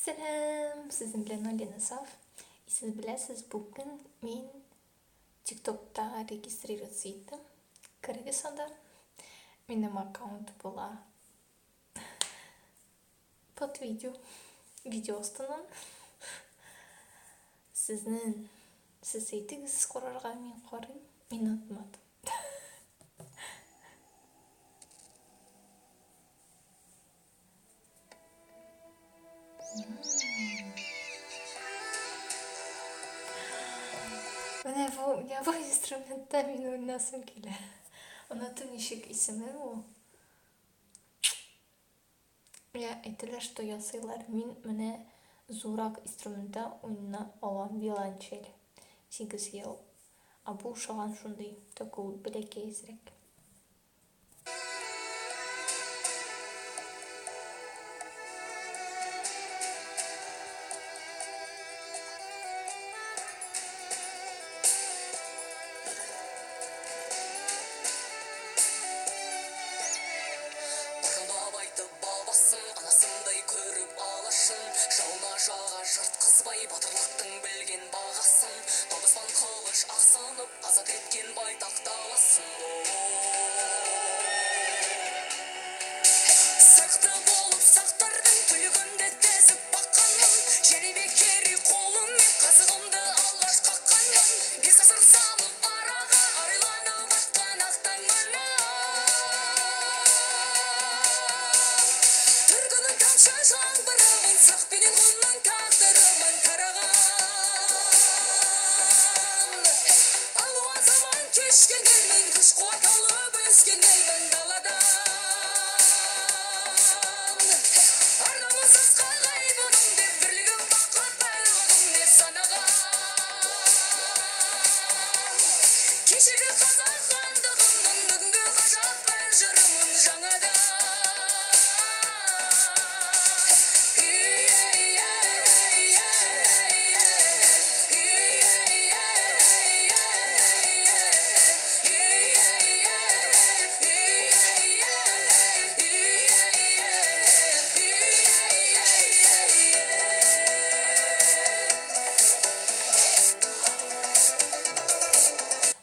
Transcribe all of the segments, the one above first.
Сәлам! Сезнең белән Алина Саф. И сез беләсез, бүген мин ТикТокта регистрироваться иттем. Керегез анда. Минем аккаунт була под видео. Видео астыннан. Сезнең сез әйтегез карарга, мин карыйм. Мин онытмадым. Менә бу, менә бу инструментта мин уйнасым килә. Оныттым ничек исеме ул. Я әйтәләр, что ясыйлар. Мин менә зурак инструментта уйна алам, виолончель. 8 ел. А бу ошаган шундый, только ул бәләкәйрәк.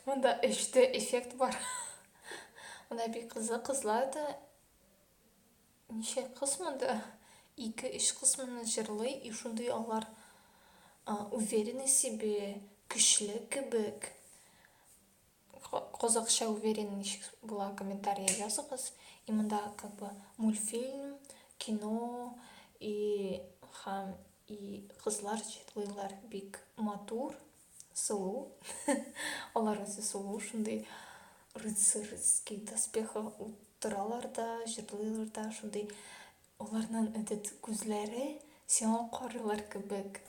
Монда 3D эффект бар. Монда бик кызык кызлар да. Ничә кыз монда? Ике-өч кыз моны җырлый, и шундый алар уверены себе, көчле кебек. Казакча уверен ничек була, комментария языгыз. И монда как бы мультфильм, кино и һәм и кызлар җырлыйлар бик матур. Сылу. Алар үзе сылу, шундый рыцарский доспеха утыралар да, җырлыйлар да, шундый аларның этот күзләре сиңа карыйлар кебек.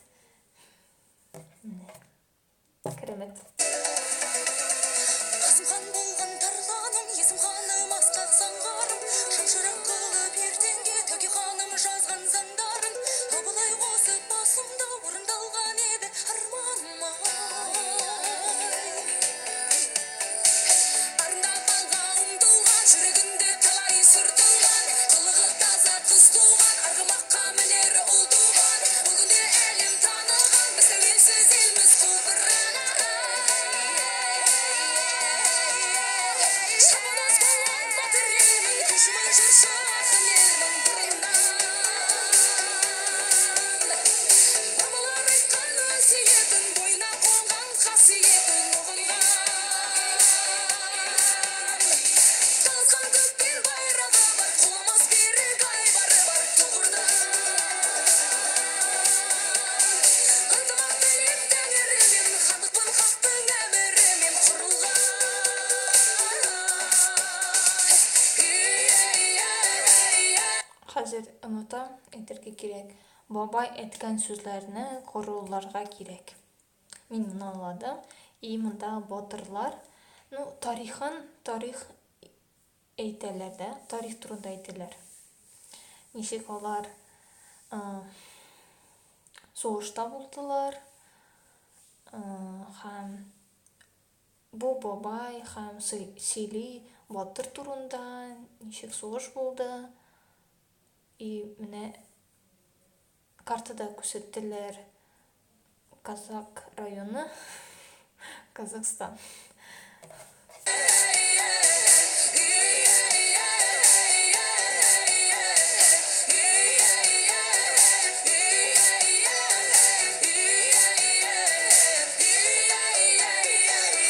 Менә. Керемет. Қасым хан болған тарланым, Есім ханым асқақ заңғарым, шамшырақ қылып ертеңге Тәуке ханым жазған заңдарын, Абылай қосып басымда орындалған еді арманым ай. Арындап алға ұмтылған, жүрегінде талай сыр тұнған, қылығы таза қыз туған, арғымаққа мінер ұл туған, бүгінде әлем таныған, біз тәуелсіз елміз құлпырған. Шабандоз балуан батыр елмін, көшімін жыршы ақын елмін бұрыннан. Бабалар айтқан өсиетін, бойына қонған қасиетін ұғынған. Таласқан көкпен байрағы бар, құламас берік айбары бар тұғырдан. Ынтымақ тілеп тәңірімен, хандықпын хақтың әмірімен құрылған. Хәзер онытам, әйтергә кирәк. Бабай әйткән сүзләрне корылларга кирәк. Мин моны аңладым. И монда батырлар, ну, тарихын, тарих әйтәләр дә, тарих турында әйтәләр. Ничек алар сугышта булдылар, һәм бу бабай һәм сөйли батыр турында, ничек сугыш булды. И менә Картада күрсәттеләр Казак районы, Казахстан.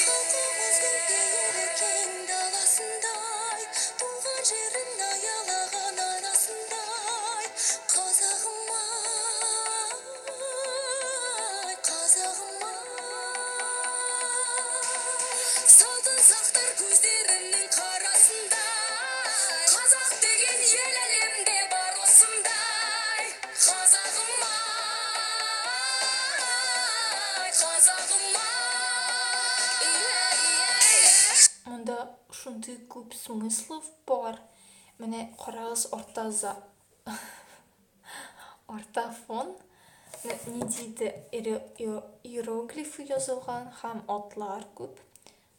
Халқымыздың пейілі кең даласындай, туған жерін аялаған анасындай. Қазағым ай, қазағым ай, салтын сақтар көздерінің қарасындай. Қазақ деген ел әлемде бар осындай. Қазағым ай, қазағым ай. Монда шундый күп смыслов бар. Менә карагыз, артта за артта фон ниндидер иероглифы язылган һәм атлар күп.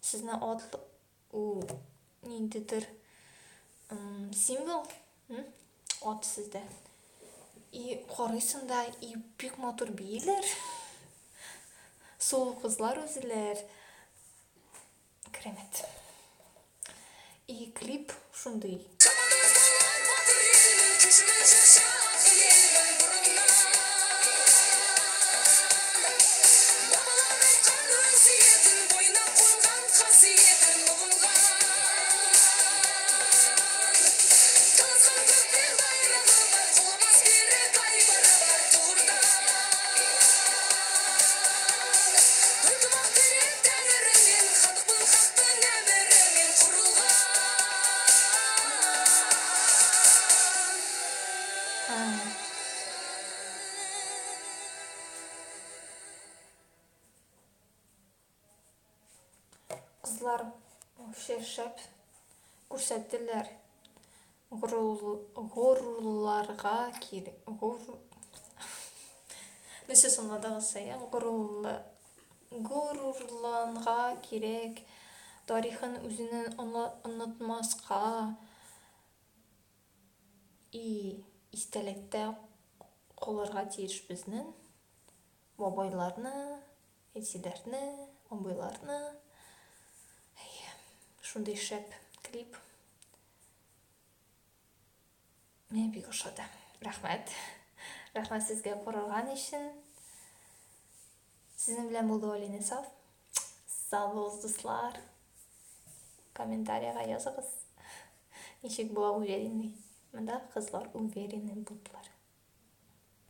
Сезне ат ул ниндидер символ, ат сездә. И карыйсың да, и бик матур бииләр. Сылу кызлар үзләр. Керәмәт. И клип шундый. Шабандоздан батыр елмін, күйшімін, жыршы ақын елмін бұрыннан. Бабалар айтқан өсиетін, бойына қонған қасиетін ұғынған. Таласқан көкпен байрағы бар, құламас берік айбары бар тұғырдан. Ынтымақ берер тәңірінен, хандықпын хақтың әмірімен құрылған. А, кызлар вообще шәп күрсәттеләр. Горурларга кирәк. Ну, сез аңладыгыз, әйе? Горурланга кирәк. Тарихын үзенең онытмаска и истәлектә калырга тиеш безнең бабайларны, әтиләрне, абыйларны. Әйе, шундый шәп клип. Миңа бик ошады. Рәхмәт. Рәхмәт сезгә караган өчен. Сезнең белән булды Алина Саф. Сау булыгыз, дуслар. Комментарийга языгыз. Ничек була уверенный. Монда кызлар уверенный булдылар.